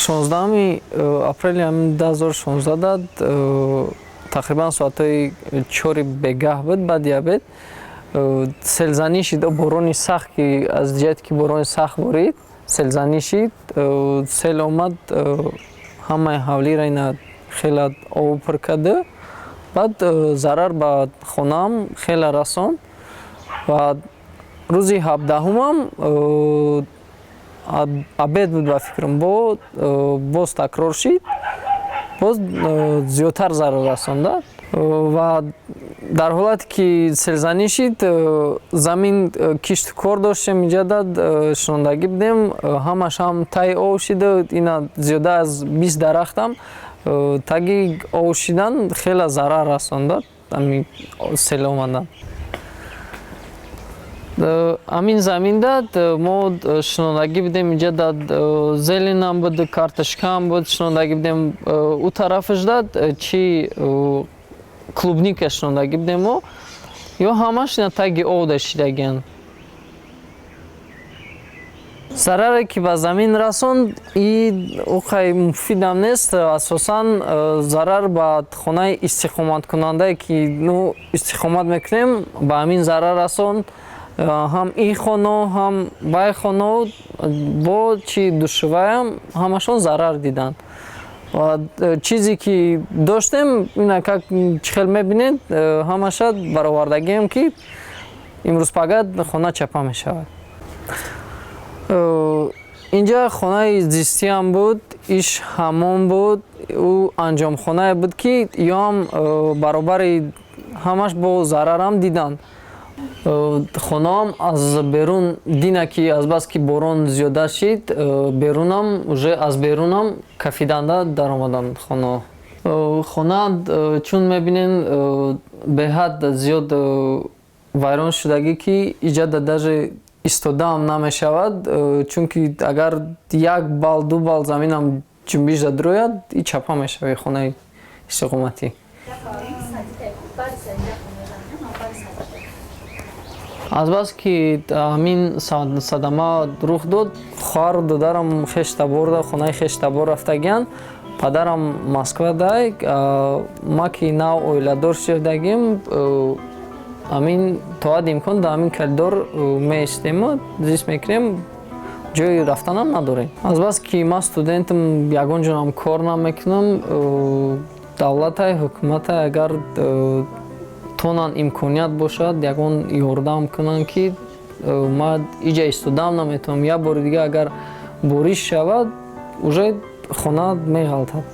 16 апрели 2016 тақрибан соатҳои 4 бегаҳ буд, баъди обед селзанӣ шид. Борони сахт, ки аз ҷиҳате ки борони сахт борид, селзанӣ шид, сел омад, ҳамаи ҳавлиро ина хеле об пур карда, баъд зарар ба хонаам хеле расонд. Ва рӯзи 17-умам обед буд, ба фикрам, бо боз такрор шид, боз зиёдтар зарар расонда. Ва дар ҳолате ки селзанӣ шид, замин кишту кор доштем, инҷа шинондагӣ будем, ҳамаш ҳам таи об шида. Ина зиёда аз 20 дарахтам таги об шидан, хеле зарар расонда ҳамин сел омадан. Ҳамин заминда мо шинондагӣ будем, инҷа зелень ам буд, картошкаам буд, шинондагӣ будем. Ӯ тарафашда чи клубника шинондагӣ будем мо, ё ҳамаш ина таги обда шидагианд. Зараре ки ба замин расонд, и уқай муфидам нест. Асосан зарар ба хонаи истиқоматкунандае, ки ну истиқомат мекунем, ба ҳамин зарар расонд. Ҳам ин хоно, ҳам вай хоно, бо чи душваям ҳамашон зарар диданд. Ва чизе ки доштем, ина как чӣ хел мебинед, ҳамаша баровардагием, ки имрӯз пагат хона чапа мешавад. Инҷа хонаи зистиам буд, иш ҳаммом буд, ӯ анҷомхонае буд, ки ёам баробари ҳамаш бо зарарам диданд. Хонаам аз берун дина, ки азбаски борон зиёда шид, берунам уже аз берунам кафиданда даромаданд хонаҳо. Хона, чун мебинем, беҳад зиёд вайрон шудагӣ, ки иҷада даже истодаам намешавад, чунки агар як бал, ду бал заминам ҷунбиш дадрояд, и чапа мешавад хонаи истиқоматӣ. Азбаски ҳамин садама рух дод, хоҳару додарам хештаборда, хонаи хештабор рафтагианд, падарам Москва дай. Ма ки нав оиладор шудагим, ҳамин то ҳадди имкон дар ҳамин коридор меистему зист мекунем, ҷои рафтанам надорем. Азбаски ман студентам, ягон ҷонам кор намекунам, давлатай, ҳукуматай агар тонан имконият бошад, ягон ёрдам кунанд, ки ман иҷа истодаам наметавонам. Як бори дига агар бориш шавад, уже хона меғалтад.